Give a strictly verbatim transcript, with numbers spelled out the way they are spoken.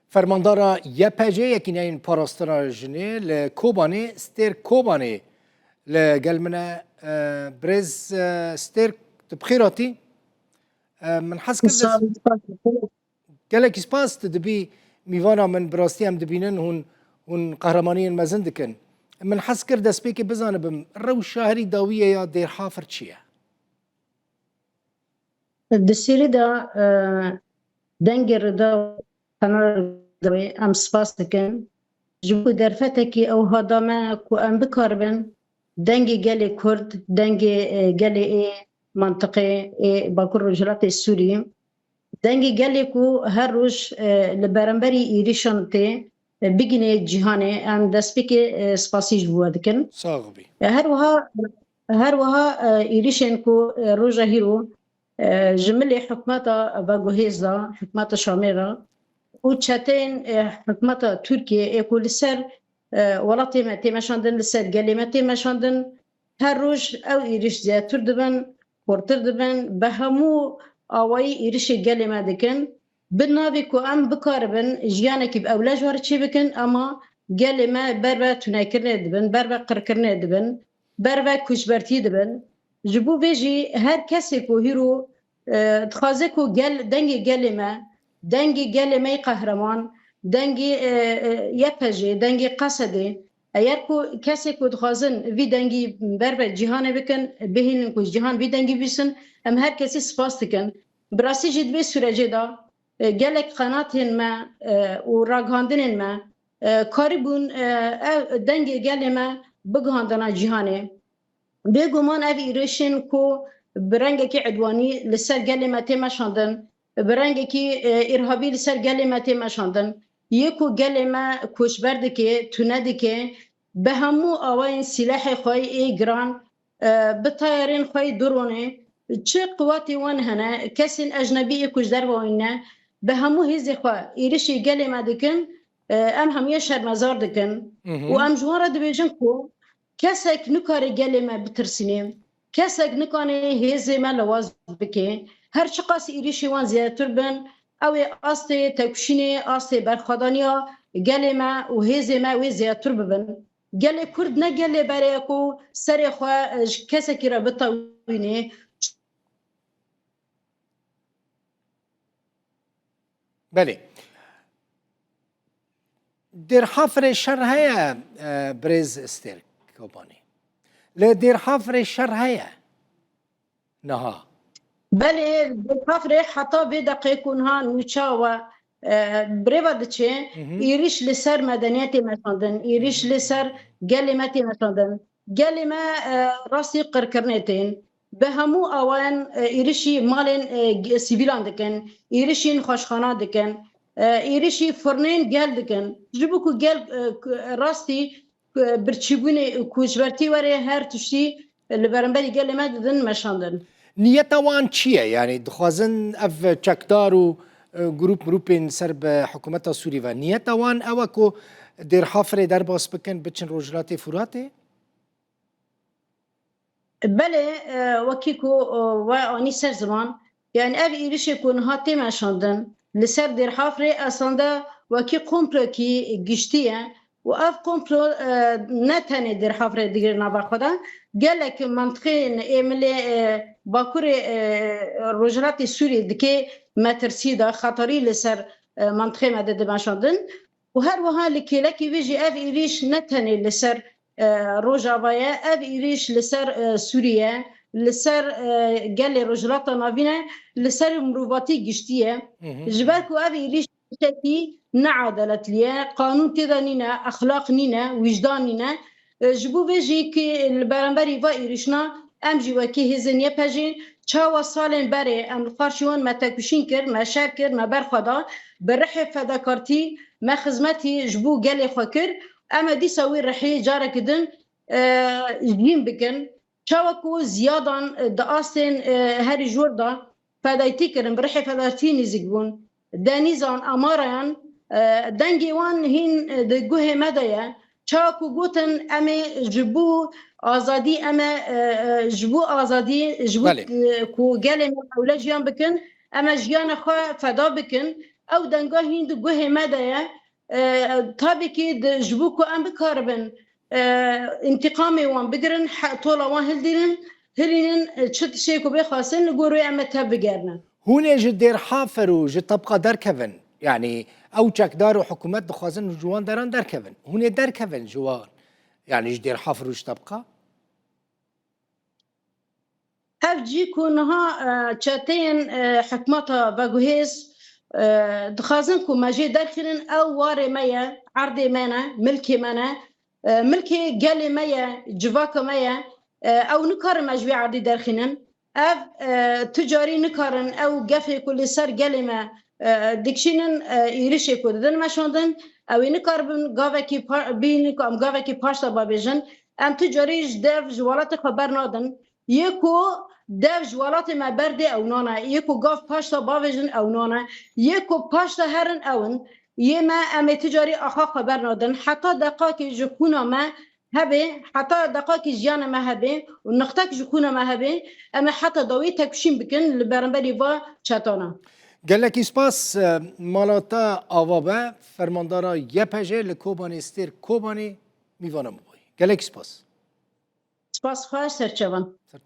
Fermandara Y P G, Yekîneyên Parastina Jinê li Kobanê, Stêrk Kobanê li gel min e. E, birêz, e, Stêrk, tu bi xêr hatî. E, min hez kir des-, Sağ ol, sağ ol. Gelekî spas, tu dibî mîvana min, bi rastî em dibînin hûn, hûn qehremaniyên mezin dikin. Min hez kir destpêkê bizanibim, rewşa herî dawiyê ya Dêrhafir çi ye? Di Sîrî de, e, dengê Rida, Qenal Rida, em spas dikin. Ji bo derfetekî ew ha da me ku em bikaribin dengê gelê Kurd, dengê, e, gelê ê mantiqê ê Bakur Rojhilatê Sûrî, dengê gelê ku her roj, e, li beramberî êrîşan tê, e, bigihîne cîhanê, em destpêkê, e, spasî ji bo we dikin. Sax bî. E, her wiha, her wiha, e, êrîşên ku, e, roja hîro, e, ji milê hikûmeta veguhêz de, hikûmeta Şamê re û çeteyên, e, hikûmeta Tirkiyê ê ku li ser, e, welatê me tê meşandin, li ser gelê me tê meşandin, her roj ew êrîş zêdetir dibin, xurtir dibin, bi hemû awayî êrîşê gelê me dikin. Bi navê ku em bikaribin jiyanekî bi ewle ji we re çêbikin, ema gelê me ber ve tunekirinê dibin, ber ve qirkirinê dibin, ber ve koçbertî dibin. Ji bo vê jî her kesê ku hîro, e, dixwaze ku gel, dengê gelê me, dengê gelê me yê qehreman, dengê, e, e, Y P G, dengê Qesedê, eger ku kesê ku dixwazin vî dengî ber ve cîhanê bikin, bihêlin ku cîhan vî dengî bîsin, em her kesî spas dikin. Bi rastî jî di vê sûrecê de, e, gelek qenatên me, e, û ragihandinên me, e, karîbûn, e, ev dengê gelê me bigihandina cîhanê. Bêguman ev êrişên ku bi rengekî idwanî li ser gelê me tê meşandin, bi rengekî, e, îrhabî li ser gelê me tê meşandin, yê ku gelê me koçber dike, tune dike, bi hemû awayên sîlehê xwe yê giran, e, bi tayarên xwe yê dronê, çi quwetê wan hene, kesên ecnebî ê ku ji derve wî ne, bi hemû hêzê xwe êrişî gelê me dikin, e, em hemûyê şermezar dikin. Hı hı. Û em ji wan re dibêjin ku kesek nikare gelê me bitirsîne, kesek nikane hêzê me lewaz bike. Her çiqas êrişê wan zêdetir bin, ew ê astê têkoşînê, astê berxwedaniya gelê me û hêzê me wê zêdetir bibin. Gelê Kurd ne gelê berê ye ku serê xwe, e, ji kesekî re bitewînê. Belê. Dêrhafirê şer heye, e, birêz Stêrk Kobanî. Li Dêrhafirê şer heye. Niha. Belê, Dêrhafirê heta vê deqê ku niha nûça we, e, birêva diçe, Hı hı. êrîş li ser medeniyetê meşandin, êrîş Hı hı. li ser gelê me tê meşandin. Gelê me, e, rastî qirkirinê tên. Bi hemû awayan, e, êrişî malên, e, g-, sivîlan dikin, êrişî nexweşxanan dikin, e, êrişî firnên gel dikin. Ji bo ku gel, e, ku, rastî, ku, birçîbûnê û koçbertî were her tiştî li beramberî gelê me didin meşandin. Niyeta wan çi ye? Yanî dixwazin ev çekdar û, e, grûp mirûpên ser bi hikûmeta Sûrî ve. Niyeta wan ew e ku Dêrhafirê derbas bikin, biçin Rojhilatê Furatê? Belê, e, wekî ku, e, we anî ser ziman, yani ev êrişê ku niha tê meşandin, li ser Dêrhafrê esanda wekî komplokî giştî ye û ev komplo, e, ne tenê Dêrhafrê digire nava xwe de, gelek mentiqeyên ê milê, e, Bakurê, e, Rojhilatê Sûriyê dike metirsî de, xeterî li ser, e, mentiqê me de dimeşandin. Û her wiha li kêlekî vê jî ev êrîş ne tenê li ser, e, Rojava ye, ev êrîş li ser, e, Sûrî ye, li ser, e, gelê Rojhilata Navîn e, li ser mirovatî giştî ye. Hı hı. Ji ber ku ev êrîş tiştekî neadaletlî ye, qanûn tê de nîne, exlaq nîne, wîjdan nîne. E, ji bo vê jî ki li beramberî va êrîşna em jî wekî hêzên Y P G çawa salên berê em li qarşî wan me têkoşîn kir, me şer kir, me berxwe da, bi rihê fedakartî me xizmetî ji bo gelê xwe kir, em ê dîsa wî rihî careke din, e, jîn bikin. Çawa ku ziyadan, e, di astên, e, herî jor de fedayîtî kirin, bi rihê fedayîtî nêzîk bûn. Denîzan, amarayan, e, dengê wan hîn, e, di guhê me de ye. Çawa ku gotin, em ê ji bo azadî, em ê, e, e, ji bo azadî, ji bo, Belê. e, ku gelê me ewle jiyan bikin, em ê jiyana xwe feda bikin. Ew denga hîn di guhê me de ye. E, tabii ki di, ji bo ku em bikaribin, e, întîqamê wan bigirin, he-, tola wan hildînin, hilînin, e, çi tiştê ku bê xwestin, li gor wê em ê tev bigerinin. Hûn ê ji Dêrhafer û ji Tebqa derkevin. Yanî ew çekdar û hikûmet dixwazin ji wan deran derkevin. Hûn ê derkevin ji wan. Yanî ji Dêrhafer û ji Tebqa. Ev cî ku niha, e, çeteyên, e, hikûmeta veguhêz, e, dixwazin ku me jê derxînin, ew warê me ye, erdê me ne, milkê me ne, e, milkê gelê me ye, civaka me ye, e, ew nikarin me ji wê erdî derxînin. Ev, e, tu carî nikarin ew gefê ku li ser gelê me, e, dikişînin, e, êrişê ku didin meşandin, ew ê nikaribin gavekî pa-, bînin ku em gavekî paşta bavêjin. Em tu carî ji dev ji welatê xwe bernadin. Yê ku dev ji welatê me berdê ew nane. Yê ku gav paşta bavêjin ew nane. Yê ku paşta herin ew in. Yê me em ê tu carî axa xwe bernadin. Heta deqakê ji xûna me hebe, heta deqakî jiyanê me hebe û nixtek ji xûna me hebe, em ê heta dawî têkoşîn bikin li beramberî va çetana. Gelekî spas, e, mala te ava be, fermandara Y P J li Kobanê, Stêr Kobanê, mîvana min bûyî. Gelekî spas. Spas xweş, serçevan.